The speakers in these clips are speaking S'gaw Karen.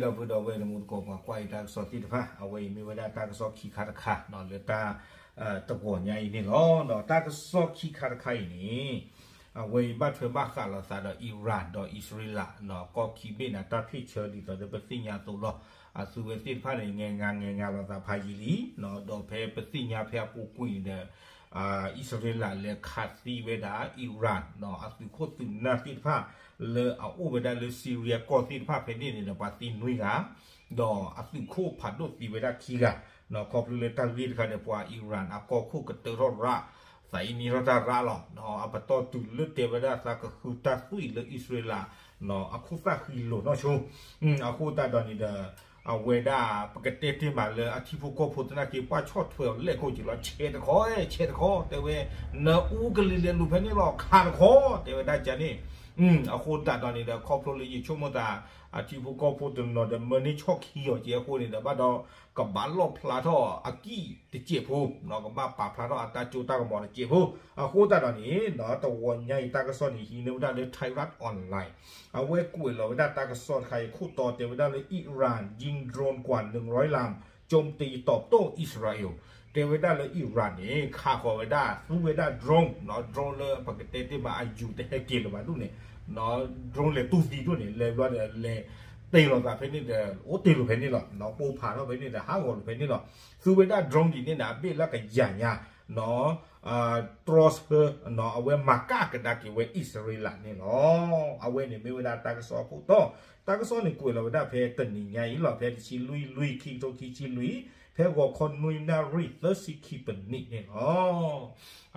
ဒီပုၢ်ဒီဝဲၢ်တံၤသကိးပှၤကွၢ်အံၤတၢ်ကစီၣ်သ့ၣ်တဖၣ် အဝဲအံၤမ့ၢ်ဝဲဒၣ်တၢ်ကစီၣ်ခံခါတခါ လၢတၢ်တဂီၤညါအံၤန့ၣ်လီၤ. ဒီးတၢ်ကစီၣ်ခံခါတခါအံၤန့ၣ် အဝဲအံၤဘၣ်ထွဲဘၣ်ဃးလိာ်သးဒီး Iran ဒီးအံၣ်စရ့လး ကီၢ်ခံဘ့ၣ်န့ၣ် တၢ်ဖ့ၣ်ဆၢဒ်သိးဒီးပသ့ၣ်ညါအသိးလီၤ. အသုဝဲသ့ၣ်တဖၣ်န့ၣ် ငဲၤငါငဲၤငါလိာ်သးဖးယံာ်လံ ဒီးဖဲပသ့ၣ်ညါဖဲအပူၤကွံာ်န့ၣ်ဒီး အံၣ်စရ့လးလဲၤခးသံဝဲဒၣ် Iran အသုးခိၣ်သုးနၢ်သ့ၣ်တဖၣ် လၢအအိၣ်ဝဲဒၣ်လၢ Syria ကီၢ်သ့ၣ်တဖၣ်ဖဲန့ၣ်န့ၣ်ဒီး ပှၤသံနွံဂၤ ဒီးအသုးခိၣ်ဖးဒိၣ်သံဝဲဒၣ်ခံဂၤ ခီဖျိလၢတၢ်ဂ့ၢ်တခါန့ၣ် ပှၤ Iran အကီၢ်ခိၣ်ကတၢၢ်ထီၣ်ရး သးအံၤန့ၢ်ထီၣ်တၢ်ရးလီၤ. အပတီၢ်တုၤလၢတဲဝဲဒၣ်သးကဃုတၢ်သွံၣ်လၢအံၣ်စရ့လး အခိၣ်သၣ်ဃံလိာ်နီၢ်ဆိ အဃိသတးဒီးန့ၣ်ဒီး အဝဲဒၣ်ပကတဲတ့ၢ်မးလၢအထံဖိကီၢ်ဖိသနာ်က့ ပှၢ်ဆီၣ်ထွဲအီၤလဲၣ်ကိးက့ၤလီၤ ဆဲးတခီ ဆဲးတခီ တဲဝဲ နအူကလံၤလဲၤလူၤဖဲန့ၣ်လီၤ ခးတခီ တဲဝဲဒၣ်ကန့ၣ် အဃိသတးဒီးန့ၣ်ဒီး ခီဖျိလၢယဆိကမိၣ်သး အထံဖိကီၢ်ဖိတနီၤဒီး မၢန့ၢ်ဆီၣ်ခံအီၤက့အဃိန့ၣ်ဒီး ဘၣ်ဒီးကဘၣ်လီၣ်ဖျါထီၣ်အကံၢ်တစဲးဖိ ကဘၣ်ပာ်ဖျါထီၣ်အတၢ်စိတၢ်ကမီၤတစဲးဖိ အဃိသတးဒီးန့ၣ် တဂီၤညါအံၤတၢ်ကစီၣ်န့ၣ် ဟံးန့ၢ်ဝဲဒၣ်လၢ Thairath Online အဝဲကွဲးလီၤဝဲဒၣ်တၢ်ကစီၣ်တခါအံၤခိၣ်တီတဲဝဲဒၣ်လၢ Iran ยิงโดรนกว่าหนึ่งร้อยลำ โจมตีตอบโต้อิสราเอล တဲဝဲဒၣ်လၢ Iran န့ၣ် ခးဃီၤဝဲဒၣ် သူဝဲဒၣ် drone drone လၢပကတဲတ့ၢ်မးအယူၤတဟဲက့ၤလၢၤဘၣ်ဒိၣ်န့ၣ် drone လဲၤတူၢ်သံဒိၣ်န့ၣ် လဲၤဘျီဒီး လဲၤတ့ၢ်လီၤသးဖဲန့ၣ်ဒီး အိၣ်တ့ၢ်လီၤဖဲန့ၣ်လီၤ ပိၢ်ဖးထီၣ်ဖဲန့ၣ်ဒီး ဟးဂီၤလီၤဖဲန့ၣ်လီၤ. သူဝဲဒၣ် drone ဒ်န့ၣ်န့ၣ် အဘ့ၣ်လၢကယၤညါ တြီဆၢ အဝဲမၤကၣ်ကဒါက့ၤဝဲအံၣ်စရ့လးန့ၣ်လီၤ. အဝဲန့ၣ်မ့ၢ်ဝဲဒၣ်တၢ်ကစီၣ်အခိၣ်တီ တၢ်ကစီၣ်န့ၣ်ကွဲးလီၤဝဲဒၣ်ဖဲတနံၤညါအံၤလီၤ ဖဲတဆံလွံၢ်လွံၢ် ခံကထိခံဆံလွံၢ် ဖဲဂီၤခီနွံနၣ်ရံၣ်သၢဆံခံပနံးန့ၣ်လီၤ.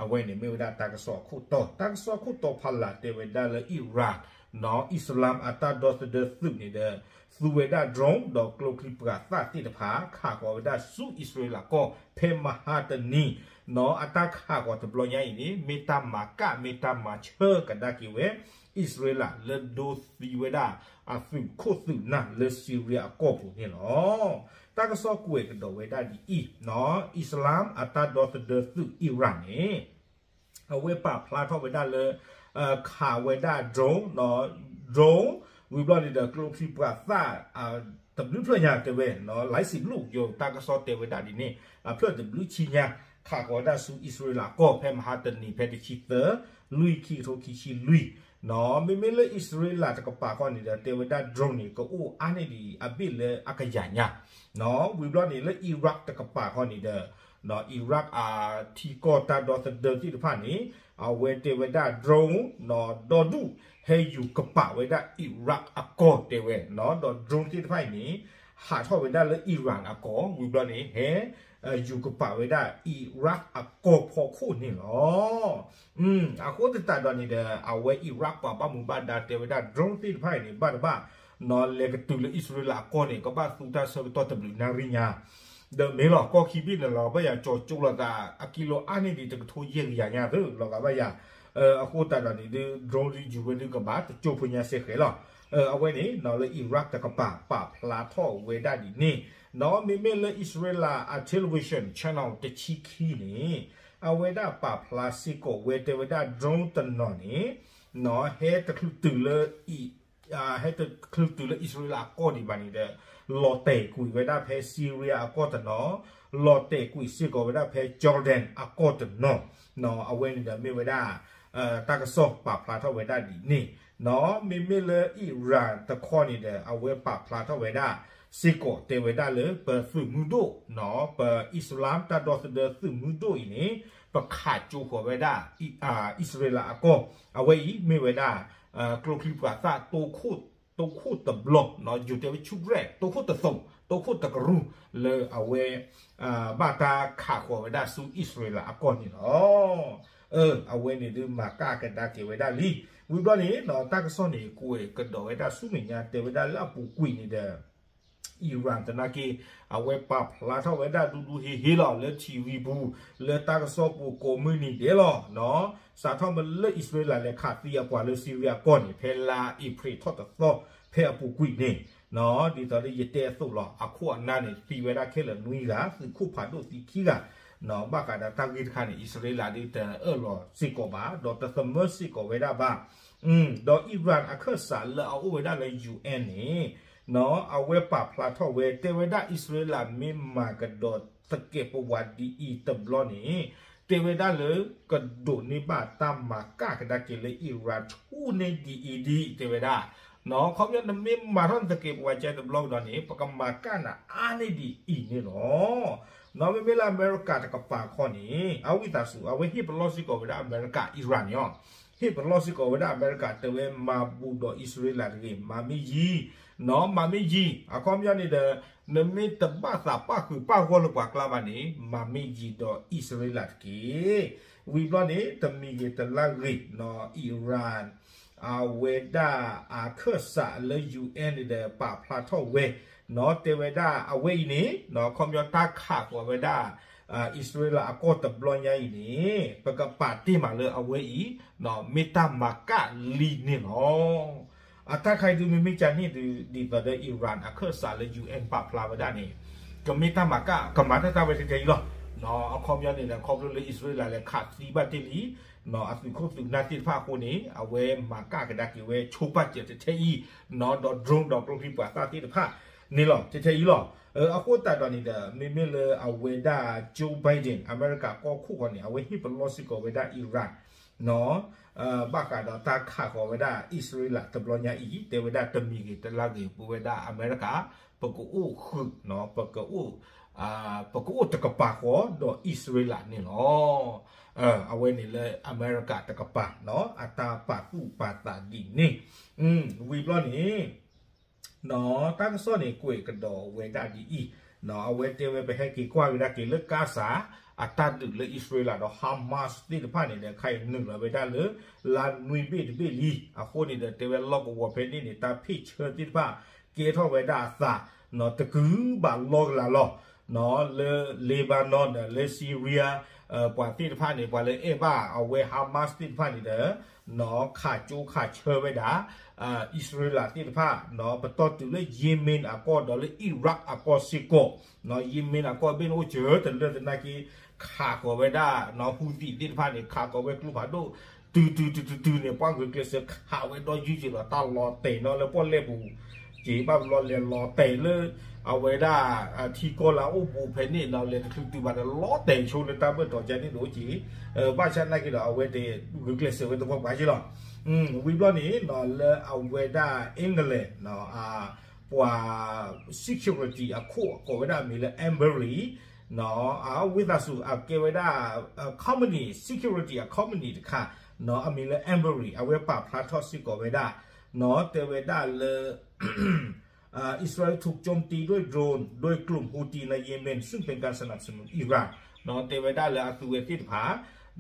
အဝဲန့ၣ်မ့ၢ်ဝဲဒၣ်တၢ်ကစီၣ်အခိၣ်တီ တၢ်ကစီၣ်အခိၣ်တီဖးလၢ်တဲဝဲဒၣ်လၢ Iran နီၢ် အံၣ်စလၢမ်အတၢ်ဒီသဒၢသုးန့ၣ်ဒီး သူဝဲဒၣ် drone ဒီးကျိချံပှၤသၣ်သ့ၣ်တဖၣ် ခးဃီၤဝဲဒၣ်ဆူအံၣ်စရ့လးကီၢ် ဖဲမဟါတနံၤ နီၢ် အတၢ်ခးဃီၤတဘျီညါအံၤန့ၣ် မ့ၢ်တၢ်မၤကၣ်မ့ၢ်တၢ်မၤဆၢကဒါက့ၤဝဲ အံၣ်စရ့လးလၢဒိသံဝဲဒၣ် အသုးခိၣ်သုးနၢ်လၢ Syria အကီၢ်ပူၤန့ၣ်လီၤ. တၢ်ကစီၣ်ကွဲးကဒီးဝဲဒၣ်ဒ်အံၤ နီၢ် အံၣ်စလၢမ်အတၢ်ဒီသဒၢသုး Iran န့ၣ် အဝဲပာ်ဖျါထီၣ်ဝဲဒၣ်လၢ ခးဝဲဒၣ် drone drone ဝံၤဘျီန့ၣ်ဒီး ကျိချံပှၤသၣ် တဘျုးဖျၢၣ်ညါတဲဝဲ လၢစံးဘျုးယိၤ တၢ်ကစီၣ်တဲဝဲဒၣ်ဒ်န့ၣ် အဖျၢၣ်တဘျုးဆံညါ ခးဃီၤဝဲဒၣ်ဆူအံၣ်စရ့လးကီၢ် ဖဲမဟါတနံၤ ဖဲတဆံသၢ လွံၢ်ခံကထိခံဆံလွံၢ် နီၢ် မ့မ့ၢ်လၢအံၣ်စရ့လးတကပၤခီန့ၣ်ဒီး တဲဝဲဒၣ် drone န့ၣ် ကအိၣ်အါန့ၢ်ဒံးအဘ့ၣ်လၢအကယၤညါ နီၢ် ဝံၤဘျီန့ၣ်လၢ Iraq တကပၤခီန့ၣ်ဒီး နီၢ် Iraq အထံကီၢ်တၢ်ဒီသဒၢသ့ၣ်တဖၣ်န့ၣ် အဝဲတဲဝဲဒၣ် drone နီၢ် ဒီဒူၣ် ဟဲယူၤကပာ်ဝဲဒၣ် Iraq အကီၢ်တဲဝဲ နီၢ် ဒီး drone သ့ၣ်တဖၣ်အံၤန့ၣ် ဟးထီၣ်ဝဲဒၣ်လၢ Iran အကီၢ် ဝံၤဘျီန့ၣ် ဟဲ ယူၤကပာ်ဝဲဒၣ် Iraq အကီၢ်ဖီခိၣ်န့ၣ်လီၤ. အဃိသတးဒီးန့ၣ်ဒီး အဝဲ Iraq ပှၤဘၣ်မူဘၣ်ဒါတဲဝဲဒၣ် drone သ့ၣ်တဖၣ်အံၤန့ၣ် ဘၣ်တဘၣ် နီၢ် လဲၤကတုၤလၢအံၣ်စရ့လးအကီၢ်န့ၣ် ကဘၣ်သူတၢ်ဆၢကတီၢ်တဘျုးနၣ်ရံၣ်ညါ ဒီးမ့ၢ်လီၤ ကီၢ်ခံဘ့ၣ်န့ၣ် လီၤဂာ်ဘၣ်ယၤကၠီၤကၠိလိာ်သး အကံလိၤအါန့ၢ်ဒံးတကထိယဲၢ်ကယၤညါသ့ လီၤဂာ်ဘၣ်ယၤ အဃိသတးဒီးန့ၣ်ဒုး drone ဒုးယူၤဝဲဒုးကဘၣ်တကၠိဖိညါစဲဃဲၤလီၤ. အဝဲန့ၣ် နီၢ် လၢ Iraq တကပၤ ပာ်ဖျါထီၣ်ဝဲဒၣ်ဒ်န့ၣ် နီၢ် မ့မ့ၢ်လၢအံၣ်စရ့လးအ television channel တဆံခံန့ၣ် အဝဲဒၣ်ပာ်ဖျါစ့ၢ်ကီးဝဲတဲဝဲဒၣ် drone တနီၤန့ၣ် နီၢ် ဟဲတချုးတုၤလၢ ဟဲတချုးတုၤလၢအံၣ်စရ့လးအကီၢ်ဒံးဘၣ်န့ၣ်ဒီး လီၤတဲာ်ကွံာ်ဝဲဒၣ်ဖဲ Syria အကီၢ်တနီၤ လီၤတဲာ်ကွံာ်စ့ၢ်ကီးဝဲဒၣ်ဖဲ Jordan အကီၢ်တနီၤ နီၢ် အဝဲန့ၣ်ဒီးမ့ၢ်ဝဲဒၣ် တၢ်ကစီၣ်ပာ်ဖျါထီၣ်ဝဲဒၣ်ဒ်န့ၣ် နီၢ် မ့မ့ၢ်လၢ Iran တခီန့ၣ်ဒီး အဝဲပာ်ဖျါထီၣ်ဝဲဒၣ် စ့ၢ်ကီးတဲဝဲဒၣ်လၢပသုးမုၢ်ဒိၣ် နီၢ် ပအံၣ်စလၢမ်တၢ်ဒီသဒၢသုးမုၢ်ဒိၣ်အံၤန့ၣ် ပခးကၠိဃီၤဝဲဒၣ် အံၣ်စရ့လးအကီၢ် အဝဲအံၤမ့ၢ်ဝဲဒၣ် ကျိချံပှၤသၣ် တိခိၣ်တဘျီ နီၢ် ယိၤတဲဝဲဆူၣ်ရဲၣ် တိခိၣ်တသိး တိခိၣ်တကရူၢ် လၢအဝဲ ဘၣ်တၢ်ခးဃီၤဝဲဒၣ်ဆူအံၣ်စရ့လးအကီၢ်န့ၣ်လီၤ. အဝဲန့ၣ်ဒုးမၤကၣ်ကဒါက့ၤဝဲဒၣ်လံ. ဝံၤဘျီန့ၣ် တၢ်ကစီၣ်န့ၣ် ကွဲးကဒီးဝဲဒၣ်ဆူမဲာ်ညါတဲဝဲဒၣ်လၢအပူၤကွံာ်န့ၣ်ဒီး Iran သနာ်က့ အဝဲပာ်ဖျါထီၣ်ဝဲဒၣ်ဒူဒူဟ့ဟ့လီၤလၢ ထံရံၣ်ပူၤ လၢတၢ်ကစီၣ်ပူၤကိးမုၢ်နံၤဒဲးလီၤ. စးထီၣ်မ့ၢ်လၢအံၣ်စရ့လးလဲၤခးသံအပှၤလၢ Syria ကီၢ်န့ၣ် ဖဲလါအ့ဖြ့ၣ်ထီၣ်တသီ ဖဲအပူၤကွံာ်န့ၣ် ဒ်သိးလၢယတဲအသိးလီၤ အခိၣ်အနၢ်န့ၣ် သံဝဲဒၣ်ခဲလၢာ်နွံဂၤ သုးခိၣ်ဖးဒိၣ်သံခံဂၤ ဘၣ်ဃးဒီးတၢ်ဂ့ၢ်တခါန့ၣ် အံၣ်စရ့လးဒုးတအၢၣ်လီၤစ့ၢ်ကီးဘၣ် ဒီးတသမၢစ့ၢ်ကီးဝဲဒၣ်ဘၣ်. ဒီး Iran အခၢၣ်စးလၢအအိၣ်ဝဲဒၣ်လၢ ယူႇအၣ်န့ၣ် အဝဲပာ်ဖျါထီၣ်ဝဲ တဲဝဲဒၣ်အံၣ်စရ့လးမ့ၢ်မၤကဒီးသကဲးပဝးဒ်အံၤတဘျီန့ၣ် တဲဝဲဒၣ်လၢကဒိးန့ၢ်ဘၣ်တၢ်မၤကၣ်ကဒါက့ၤလၢအံၣ်ရၣ်ဆူၣ်န့ၢ်ဒ်အံၤဒ် တဲဝဲဒၣ် ခီပညီနမ့ၢ်မၤထီၣ်နသကဲးပဝးကဲတဘျီကဒီးန့ၣ် ပကမၤကၣ်နၤအါန့ၢ်ဒ်အံၤန့ၣ်လီၤ. မ့မ့ၢ်လၢအမဲရကၤတကပၤခီန့ၣ် အဝံသးစူၤ အဝဲဟ့ၣ်ပလီၢ်စ့ၢ်ကီးဝဲဒၣ်အမဲရကၤ Iran န့ၣ် ဟ့ၣ်ပလီၢ်စ့ၢ်ကီးဝဲဒၣ်အမဲရကၤ တဲဝဲမၤဘူးဒီးအံၣ်စရ့လးတဂ့ၤ မၤမ့ၢ်ယံၤ နီၢ် မၤမ့ၢ်ယံၤ အခီပညီန့ၣ်ဒီး နမ့ၢ်တဘၣ်သးပၣ်ဃုာ်ပၣ်ဂီၢ်လၢပှၤကျါဘၣ်န့ၣ် မၤမ့ၢ်ယံၤဒီးအံၣ်စရ့လးတက့ၢ်. ဝံၤဘျီန့ၣ် တမံၤဂ့ၤတလါဂ့ၤ နီၢ် Iran အဝဲဒၣ်အခၢၣ်စးလၢ ယူႇအၣ်န့ၣ်ဒီး ပာ်ဖျါထီၣ်ဝဲ နီၢ် တဲဝဲဒၣ်အဝဲအံၤန့ၣ် နီၢ်ခီပညီတၢ်ခးဃီၤဝဲဒၣ် အံၣ်စရ့လးအကီၢ်တဘျီညါအံၤန့ၣ် ပကပာ်တ့ၢ်မးလၢအဝဲအံၤ နီၢ် မ့ၢ်တၢ်မၤကၣ်လံန့ၣ်လီၤ. အတၢ်ခါအံၤဒုးမ့မ့ၢ်ကန့ၣ်ဒုး ဒ်သိးဒီး Iran အခၢၣ်စးလၢ ယူၣ်အၣ် ပာ်ဖျါဝဲဒၣ်န့ၣ် ကမ့ၢ်တၢ်မၤကၣ် ကမၤတၢ်တၢ်ဝဲထဲထဲအံၤလီၤ. နီၢ် အခီပညီန့ၣ်ဒီး ခီဖျိလၢအံၣ်စရ့လးလဲၤခးသံဘၣ်တ့ၢ်လံ နီၢ် အသုးခိၣ်သုးနၢ်သ့ၣ်တဖၣ်အဃိန့ၣ် အဝဲမၤကၣ်ကဒါက့ၤဝဲဆိပာ်စၢၤထဲထဲအံၤ နီၢ် ဒီး drone ဒီးကျိချံမျိာ်သၣ်သ့ၣ်တဖၣ်န့ၣ်လီၤ ထဲထဲအံၤလီၤ. အဃိသတးဒီးန့ၣ်ဒီး မ့မ့ၢ်လၢအဝဲဒၣ် Joe Biden အမဲရကၤကီၢ်ခိၣ်ဃီန့ၣ် အဝဲဟ့ၣ်ပလီၢ်စ့ၢ်ကီးဝဲဒၣ် Iran နီၢ် ဘၣ်ဃးဒီးတၢ်ခးဃီၤဝဲဒၣ်အံၣ်စရ့လးတဘျီညါအံၤ တဲဝဲဒၣ်တမံၤဂ့ၤတလါဂ့ၤ ပဝဲဒၣ်အမဲရကၤ ပကအိၣ်ဃုာ် နီၢ် ပကအိၣ် ပကအိၣ်တကပၤဃီဒီးအံၣ်စရ့လးန့ၣ်လီၤ. အဝဲန့ၣ်လၢအမဲရကၤတကပၤ နီၢ် အတၢ်ပာ်သူၣ်ပာ်သးဒ်န့ၣ် ဝံၤဘျီန့ၣ် နီၢ် တၢ်ကစီၣ်န့ၣ် ကွဲးကဒီးဝဲဒၣ်ဒ်အံၤ နီၢ် အဝဲတဲဝဲပဟဲက့ၤကွၢ်ကဒါက့ၤလၢကါစၤ အတၢ်ဒုးလၢအံၣ်စရ့လးဒီး Hamas သ့ၣ်တဖၣ်န့ၣ်ဒီး ခါအံၤနုာ်လီၤဝဲဒၣ်လၢ လါနွံဘ့ၣ်တဘ့ၣ်လံ အဃိန့ၣ်ဒီး တဲဝဲလီၢ်ကဝီၤဖဲန့ၣ်န့ၣ် တၢ်ဖ့ၣ်ဆၢသ့ၣ်တဖၣ် ကဲထီၣ်ဝဲဒၣ်အသး နီၢ် တကုၤဘၣ်လီၢ်ကလၤလီၤ နီၢ် လၢ Lebanon ဒီးလၢ Syria ပှၤသ့ၣ်တဖၣ်န့ၣ် ပှၤလၢအဲၣ်ဘၣ်အဝဲ Hamas သ့ၣ်တဖၣ်န့ၣ်ဒီး နီၢ် ခးကၠိခးဆၢဝဲဒၣ် အံၣ်စရ့လးသ့ၣ်တဖၣ် နီၢ် ပတီၢ်တုၤလၢ Yemen အကီၢ်ဒီးလၢ Iraq အကီၢ်စ့ၢ်ကီး နီၢ် Yemen အကီၢ်ဘ့ၣ်န့ၣ်အိၣ်စၢၤ တလၢတနါက့ ခးဃီၤဝဲဒၣ် နီၢ် Houthi သ့ၣ်တဖၣ်န့ၣ် ခးဃီၤဝဲကျိဖးဒိၣ် တုၤတုၤတုၤတုၤတုၤန့ၣ် ပှၤဂုာ်ကျဲးစၢးခးဝဲဒီးယုၢ်က့ၤလီၤ တၢ်လီၤတဲာ်နီၢ် လၢပီၣ်လဲၣ်ပူၤ က့ၤဘၣ်ဘျီလဲၤလီၤတဲာ်လၢ အဝဲဒၣ် ထံကီၢ်လၢအအိၣ်ဘူးဖဲန့ၣ်နီၢ် လဲၤတချုးတုၤဘၣ်ဒီးလီၤတဲာ်ဆိလၢတၢ်ဘၢၣ်တီၤကန့ၣ်ဒိၣ်က့ၤ ဘၣ်ဆၣ်နာ်က့ဒီး အဝဲတဂုာ်ကျဲးစၢးဝဲသပှၢ်ပှၢ်က့လီၤ. ဝံၤဘျီန့ၣ်နီၢ် လၢအဝဲဒၣ် England နီၢ် ပှၤ security အခိၣ်ကိးဝဲဒၣ်အမံၤလၢ Amber နီၢ် အဝံသးစူၤ အကဲဝဲဒၣ် company security အ company တခါ နီၢ် အမံၤလၢ Amber အဝဲပာ်ဖျါထီၣ်စ့ၢ်ကီးဝဲဒၣ် နီၢ် တဲဝဲဒၣ်လၢ อิสราเอลถูกโจมตีด้วยโดรนโดยกลุ่มฮูตีในเยเมนซึ่งเป็นการสนับสนุนอิหร่าน နီၢ် တဲဝဲဒၣ်လၢအသုဝဲသ့ၣ်တဖၣ်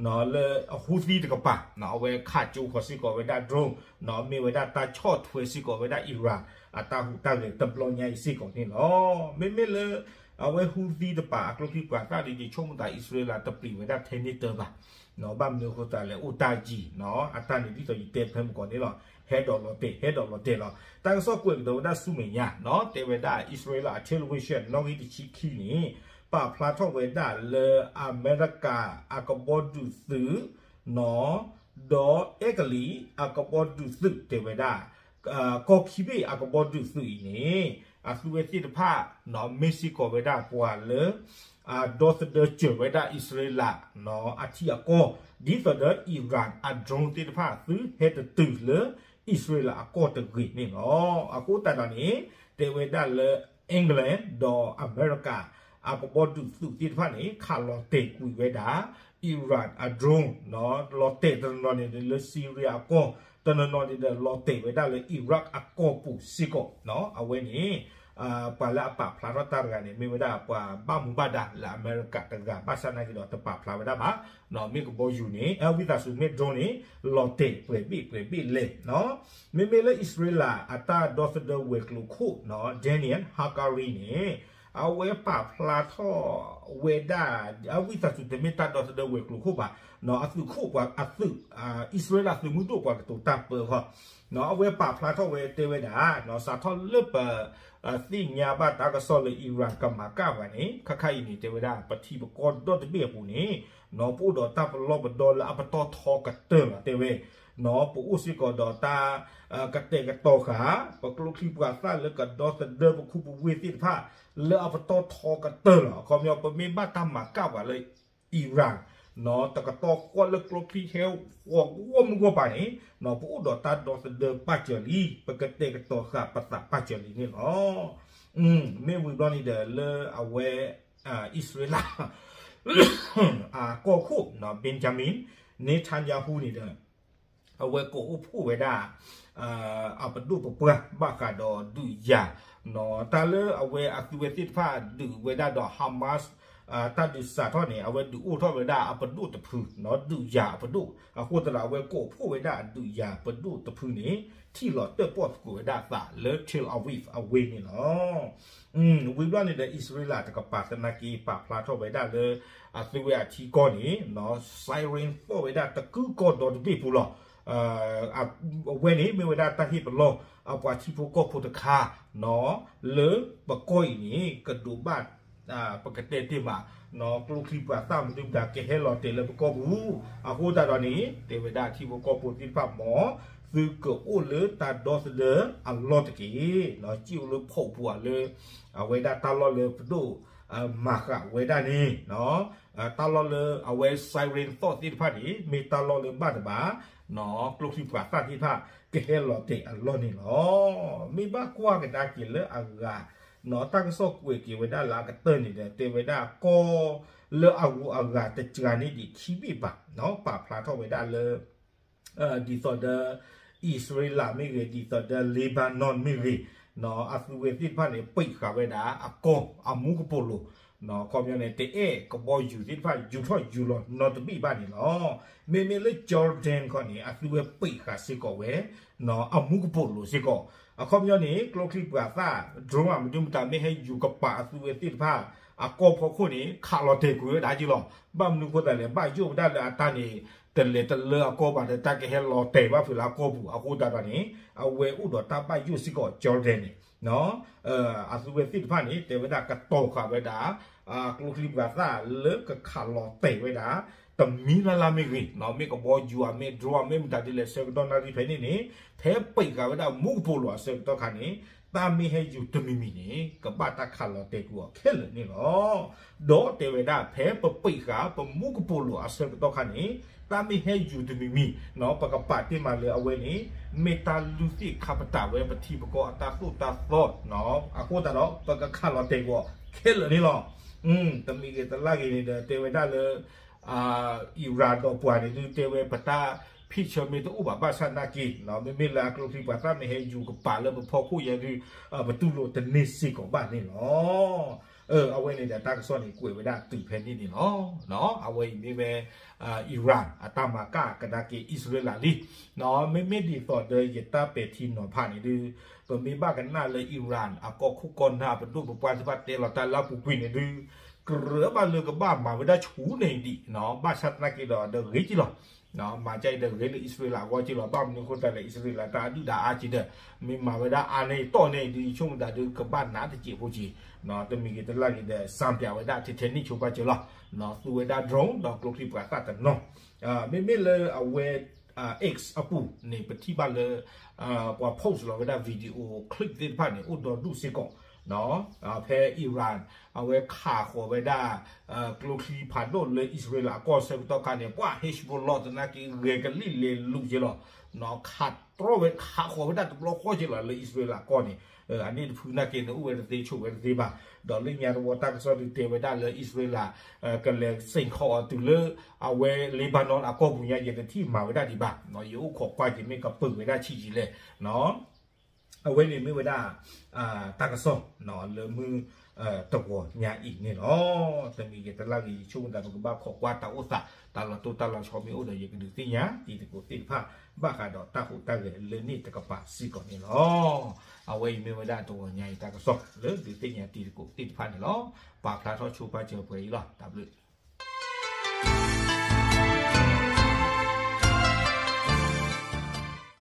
နီၢ် လၢ Houthi တကပၤ နီၢ် အဝဲခးကၠိဃီၤစ့ၢ်ကီးဝဲဒၣ် drone နီၢ် မ့ၢ်ဝဲဒၣ်တၢ်ဆီၣ်ထွဲစ့ၢ်ကီးဝဲဒၣ် Iran အတၢ်ဟူးတၢ်ဂဲၤတဘျီညါအံၤစ့ၢ်ကီးန့ၣ်လီၤ. မ့မ့ၢ်လၢ အဝဲ Houthi တပၤအကျိချံပှၤသၣ်ဒ်ယဆိကမိၣ်သး အံၣ်စရ့လးတပျံၤဝဲဒၣ်ထဲန့ၣ်တၢ်ဘၣ် နီၢ် ဘၣ်မနုၤအဃိသတးလဲၣ် အိၣ်တၢ်ယံၤ နီၢ် အတၢ်န့ၣ်ဒ်သိးယတဲဖဲမုၢ်ကီၢ်န့ၣ်လီၤ ဟဲဒီးလီၤတဲာ် ဟဲဒီးလီၤတဲာ်လီၤ. တၢ်ကစီၣ်ကွဲးကဒီးဝဲဒၣ်ဆူမဲာ်ညါ နီၢ် တဲဝဲဒၣ် အံၣ်စရ့လးအ television နီၣ်ဂံၢ်တဆံခံန့ၣ် ပာ်ဖျါထီၣ်ဝဲဒၣ်လၢအမဲရကၤအကဘီဒုးသုး နီၢ် ဒီးအဲကလံးအကဘီဒုးသုးတဲဝဲဒၣ် ကီၢ်ခံဘ့ၣ်အကဘီဒုးသုးအံၤန့ၣ် အသုဝဲသ့ၣ်တဖၣ် နီၢ် မ့ၢ်စ့ၢ်ကီးဝဲဒၣ်ပှၤလၢ အဒီသဒၢစၢၤဝဲဒၣ်အံၣ်စရ့လး နီၢ် အထံအကီၢ် ဒ်သိးဒီး Iran အ drone သ့ၣ်တဖၣ်သုဟဲတတုၤလၢ အံၣ်စရ့လးအကီၢ်တဂ့ၤန့ၣ်လီၤ. အဃိသတးဒီးန့ၣ် တဲဝဲဒၣ်လၢ England ဒီးအမဲရကၤ အကဘီဒုးသုးသ့ၣ်တဖၣ်န့ၣ် ခးလီၤတဲာ်ကွံာ်ဝဲဒၣ် Iran အ drone နီၢ် လီၤတဲာ်တနီၤနီၤန့ၣ် လၢ Syria အကီၢ် တနီၤနီၤန့ၣ်ဒီး လီၤတဲာ်ဝဲဒၣ်လၢ Iraq အကီၢ်ပူၤစ့ၢ်ကီး နီၢ် အဝဲန့ၣ် ပှၤလၢအပာ်ဖျါထီၣ်တၢ်တဂၤန့ၣ် မ့ၢ်ဝဲဒၣ်ပှၤဘၣ်မူဘၣ်ဒါလၢအမဲရကၤတဂၤ ဘၣ်ဆၣ်နာ်က့ဒီးတပာ်ဖျါဝဲဒၣ်ဘၣ် နီၢ် မ့ၢ်ကဘီယူၤန့ၣ် အဝံသးစူၤမ့ၢ် drone န့ၣ် လီၤတဲာ်ပှဲၤဘ့ၣ်ပှဲၤဘ့ၣ်လဲၣ် နီၢ် မ့မ့ၢ်လၢအံၣ်စရ့လးအတၢ်ဒီသဒၢဝဲၤကျိၤခိၣ် နီၢ် Daniel Hagari န့ၣ် အဝဲပာ်ဖျါထီၣ်ဝဲဒၣ် အဝံသးစူၤတမ့ၢ်တၢ်ဒီသဒၢဝဲၤကျိၤခိၣ်ဘၣ် နီၢ် အသုးခိၣ်ပှၤအသုး အံၣ်စရ့လးသုးမုၢ်ဒိၣ်ပှၤကတိၤတၢ်ပၢဃီ နီၢ် အဝဲပာ်ဖျါထီၣ်ဝဲတဲဝဲဒၣ် နီၢ် စးထီၣ်လၢပ သ့ၣ်ညါဘၣ်တၢ်ကစီၣ်လၢ Iran ကမၤကၣ်ပှၤန့ၣ် ခါခါအံၤန့ၣ် တဲဝဲဒၣ် ပထံပကီၢ်ဒီတဘ့ၣ်အပူၤန့ၣ် နီၢ် ပအိၣ်ဒီးတၢ်ပလီၢ်ပဒီလၢအပတီၢ်ထီကတၢၢ်လီၤ တဲဝဲ ပအိၣ်စ့ၢ်ကီးဒီးတၢ် ကတဲာ်ကတီၤဃာ် ပကျိချံပှၤသၣ်လၢကဒီသဒၢပခူပဝ့ၢ်သ့ၣ်တဖၣ် လၢအပတီၢ်ထီကတၢၢ်လီၤ. အခီပညီ ပမ့ၢ်ဘၣ်တၢ်မၤကၣ်ပှၤလၢ Iran တကတီၢ်ဃီလၢကျိချံဟဲဃီၤဂီၢ်မုၢ်ဂီၢ်ပၤန့ၣ် ပအိၣ်ဒီးတၢ်ဒီသဒၢပာ်စၢၤလံ, ပကတဲာ်ကတီၤဃာ်ပသးပာ်စၢၤလံန့ၣ်လီၤ. မ့ၢ်ဝံၤဘျီန့ၣ်ဒီး လၢအဝဲ အံၣ်စရ့လး အကီၢ်ခိၣ် Benjamin Netanyahu န့ၣ်ဒီး အဝဲကိးအိၣ်ဖှိၣ်ဝဲဒၣ် အပဒိၣ်ပပှၢ် ဘၣ်ဃးဒီးဒုးယၤ တၢ်လၢအဝဲအသုဝဲသ့ၣ်တဖၣ်ဒုးဝဲဒၣ်ဒီး Hamas တၢ်ဒုးစးထီၣ်န့ၣ် အဝဲဒုးအိၣ်ထီၣ်ဝဲဒၣ်အပဒိၣ်တဖု ဒုးယၤအပဒိၣ်, အဃိသတးဒီး အဝဲကိးဖှိၣ်ဝဲဒၣ်အဒုးယၤပဒိၣ်တဖုန့ၣ် ထံၣ်လီၤတၢၣ်ပီၣ်သကိးဝဲဒၣ်အသးလၢ Tel Aviv အဝ့ၢ်န့ၣ်လီၤ. ဝံၤဘျီန့ၣ်ဒီး အံၣ်စရ့လးတကပၤသနာ်က့ ပာ်ဖျါထီၣ်ဝဲဒၣ်လၢ အသုဝဲအထံကီၢ်န့ၣ် siren သီၣ်ဝဲဒၣ်တကုၢ်ကီၢ်ဒီတဘ့ၣ်ပူၤလီၤ. အဝဲန့ၣ်မ့ၢ်ဝဲဒၣ်တၢ်ဟ့ၣ်ပလီၢ် အပှၤထံဖိကီၢ်ဖိတခါ လၢပကီၢ်အံၤန့ၣ် ကဒိးဘၣ် ပကတဲတ့ၢ်မး ကျိချံပှၤသၣ်မနုၤမတၤကဟဲလီၤတဲာ်လၢပကီၢ်ပူၤ, အဃိသတးဒီးန့ၣ် တဲဝဲဒၣ်ထံဖိကီၢ်ဖိသ့ၣ်တဖၣ်မ့ၢ် သုကအိၣ်လၢတၢ်ဒီသဒၢအလီၢ်တက့ၢ်, စံၣ်အိၣ်လၢဖီၣ်ပူၤအလၢ အဝဲဒၣ်တၢ်လီၢ်လၢပဒိၣ် မၤဃာ်ဝဲဒၣ်န့ၣ် တၢ်လီၢ်လၢအဝဲ siren သီၣ်သ့ၣ်တဖၣ်န့ၣ် မ့ၢ်တၢ်လီၢ်လၢဘၣ်တဘၣ် ကျိချံပှၤသၣ်သ့ၣ်တဖၣ် ကဟဲလီၤတဲာ်အလီၢ်န့ၣ်လီၤ. မ့ၢ်ဘၣ်ကွၢ်ကဒါက့ၤလၢအဂၤ တၢ်ကစီၣ်ကွဲးက့ၤဝဲဒၣ်လၢအကတၢၢ်န့ၣ်ဒီး တဲဝဲဒၣ်ကီၢ်လၢအဂုၤအဂၤတစှၤန့ၣ်ဒံးခံဘ့ၣ်ဘၣ် ပာ်ဖျါထီၣ်ဝဲဒၣ်လၢ ဒ်သိးဒီး အံၣ်စရ့လးမ့ၢ်ဂ့ၤ ဒ်သိးဒီး Lebanon မ့ၢ်ဂ့ၤ အသုဝဲသ့ၣ်တဖၣ်န့ၣ် ပံးဃာ်ဝဲဒၣ်အကီၢ်အမူကပိာ်လိၤ ခီပညီန့ၣ် တအဲၣ်ကဘီယူၤသ့ၣ်တဖၣ်ယူၤထီၣ်ယူၤလီၤနီတဘ့ၣ်ဘၣ်န့ၣ်လီၤ. မ့မ့ၢ်လၢ Jordan ခီန့ၣ် အသုဝဲပံးဃာ်စ့ၢ်ကီးဝဲ အမူကပိာ်လိၤစ့ၢ်ကီး အခီပညီန့ၣ် ကျိချံပှၤသၣ် drone အမနုၤမတၤမ့ၢ်ဟဲယူၤကပာ်အသုဝဲသ့ၣ်တဖၣ် အကီၢ်ဖီခိၣ်န့ၣ် ခးလီၤတဲာ်ကွံာ်ဝဲဒၣ်က့လီၤ. ဘၣ်မနုၤအဃိသတးလဲၣ် ဘၣ်ယိၣ်ဝဲဒၣ်လၢအတၢ်န့ၣ် တလဲၤတလၢအကီၢ်ဘၣ်ဒီး တၢ်ကဟဲလီၤတဲာ်ဘၣ်ဖုးလၢအကီၢ်ပူၤ အဃိသတးဒီးန့ၣ် အဝဲအိၣ်ဒီးတၢ်ဘၣ်ယိၣ်စ့ၢ်ကီး Jordan န့ၣ် အသုဝဲသ့ၣ်တဖၣ်န့ၣ် တဲဝဲဒၣ်ကတီၤဃာ်ဝဲဒၣ် ကျိချံပှၤသၣ်လၢကခးလီၤတဲာ်ဝဲဒၣ် တမံၤလၢ်လၢ်မ့ၢ်ဂ့ၤ မ့ၢ်ကဘီယူၤဧါ မ့ၢ် drone ဧါ မ့ၢ်မတၤဒ်လဲၣ် ဆၢကတီၢ်နၣ်ရံၣ်ဖဲန့ၣ်န့ၣ် ဖဲပံးဃာ်ဝဲဒၣ်မူကပိာ်လိၤအဆၢကတီၢ်ခါန့ၣ် တၢ်မ့ၢ်ဟဲယူၤတမံၤမံၤန့ၣ် ကဘၣ်တၢ်ခးလီၤတဲာ်ကွံာ်အီၤခဲလၢာ်န့ၣ်လီၤ. ဒီးတဲဝဲဒၣ် ဖဲပပံးဃာ်ပမူကပိာ်လိၤအဆၢကတီၢ်ခါန့ၣ် တၢ်မ့ၢ်ဟဲယူၤတမံၤမံၤ ပကပာ်တ့ၢ်မးလၢအဝဲန့ၣ် မ့ၢ်တၢ်လုၢ်သ့ၣ်ခါပတာ်ဝဲပထံပကီၢ်အတၢ်သိၣ်တၢ်သီ အဃိသတးဒီး ပကခးလီၤတဲာ်ကွံာ်အီၤခဲလၢာ်န့ၣ်လီၤ. တမံၤဂ့ၤတလၢ်ဂ့ၤန့ၣ်ဒီး တဲဝဲဒၣ်လၢ Iran ဒီးပှၤန့ၣ်ဒုး တဲဝဲပတၢ် picture မ့ၢ်တအိၣ်ဘၣ်ဘၣ်ဆၣ်နာ်က့ မ့မ့ၢ်လၢအကျိချံပှၤသၣ်မ့ၢ်ဟဲယူၤကပာ်လၢပဖီခိၣ်ယဲဒုး ပတူၢ်လိာ်တန့ၢ်စ့ၢ်ကီးဘၣ်န့ၣ်လီၤ. အဝဲန့ၣ်ဒီးတၢ်ကစီၣ်န့ၣ် ကွဲးဝဲဒၣ်တုၤဖဲန့ၣ်န့ၣ်လီၤ. အဝဲအံၤမ့ၢ်ဝဲ Iran အတၢ်မၤကၣ်ကဒါက့ၤအံၣ်စရ့လးလံ. မ့မ့ၢ်ဒ်သိးဒီးယတၢ်ပဲာ်ထံနီၤဖးန့ၣ်ဒုး ပမ့ၢ်ဘၣ်ကနၣ်လၢ Iran အကီၢ်ခိၣ်ကီၢ်နၢ်ပဒိၣ်ပပှၢ်သ့ၣ်တဖၣ်တဲလီၤတၢ်လၢအပူၤကွံာ်န့ၣ်ဒုး ကြၢးဘၣ်လၢကဘၣ်မၤဝဲဒၣ်ဆူၣ်န့ၣ်ဒံး ဘၣ်ဆၣ်သနာ်က့ဒီး ဒီးဂ့ၤက့လီၤ. မၤကၢ်အံၤဒီးဂ့ၤလၢအံၣ်စရ့လးအဂီၢ်က့လီၤ. ဘၣ်မနုၤအဃိသတးလဲၣ် အံၣ်စရ့လးတၢ်အဒုၣ်ဒါအါက့ဒီး မ့ၢ်မၤဝဲဒၣ်အါန့ၢ်တီၢ်န့ၢ်ဒုး ယဆိကမိၣ်တၢ်ဒုးကဘၣ်နးတစဲးဖိက့ၤ တမံၤဂ့ၤတလၢ်ဂ့ၤဒီး စံပြဝဲဒၣ်ထဲထဲန့ၣ်ဆိပာ်စၢၤလီၤ. သူဝဲဒၣ် drone ဒီးကျိချံပှၤသၣ်တနီၤ မ့မ့ၢ်လၢအဝဲ X အပူၤန့ၣ် ပထံၣ်ဘၣ်လၢ ပှၤ post လီၤဝဲဒၣ် video clip သ့ၣ်တဖၣ်န့ၣ် အိၣ်ဒီဒူၣ်စ့ၢ်ကီး ဖဲ Iran အဝဲခးဃီၤဝဲဒၣ် ကျိချံဖးဒိၣ်လၢအံၣ်စရ့လးအကီၢ်ဆၢကတီၢ်ခါန့ၣ် ပှၤ Hezbollah သနာ်က့ဂဲၤကလံၣ်လဲၤလူၤက့လီၤ. ခးတြီဝဲ ခးဃီၤဝဲဒၣ်တဘျီဃီက့လီၤလၢအံၣ်စရ့လးအကီၢ်န့ၣ် အန့ၣ်တဖုနာ်က့န့ၣ် အိၣ်ဝဲတသ့ဆိးဝဲတသ့ဘၣ်. ဒီးလၢညါတဝီတၢ်ကစီၣ်ဒုးတဲဝဲဒၣ်လၢအံၣ်စရ့လး ကလဲၤစ့ၢ်ကီးအီၤတုၤလၢ အဝဲ Lebanon အကီၢ်ပူၤညါ ယတထံၣ်မၤဝဲဒၣ်ဒံးဘၣ်. ယအိၣ်ခိးကွၢ်က့ၤမ့ၢ်ကပၢၤဝဲဒၣ်ဆံးဆံးလဲၣ် အဝဲန့ၣ်မ့ၢ်ဝဲဒၣ် တၢ်ကစီၣ်လၢမုၢ်တဂီၤညါအံၤန့ၣ်လီၤ. တမံၤဂ့ၤတလၢ်ဂ့ၤ ယဆိကမိၣ်သး ပကဘၣ်ခိးကွၢ်တၢ်အိၣ်သး တၢ်လီၤတိၢ်တၢ်လီၤဆီမ့ၢ်အိၣ်ဒီး ယကဒုးသ့ၣ်ညါတံၤသကိးသ့ၣ်တဖၣ် ဘၣ်ဃးဒီးတၢ်ဟူးတၢ်ဂဲၤလၢန့ၣ်တကပၤစ့ၢ်ကီးန့ၣ်လီၤ. အဝဲအံၤမ့ၢ်ဝဲဒၣ်တဂီၤညါအံၤတၢ်ကစီၣ်လၢဒုးသ့ၣ်ညါတံၤသကိးသ့ၣ်တဖၣ်န့ၣ်လီၤ. ပာ်ဖျါထီၣ်ဆိပာ်စၢၤပှဲၤအံၤလီၤ. တၢ်ဘျုး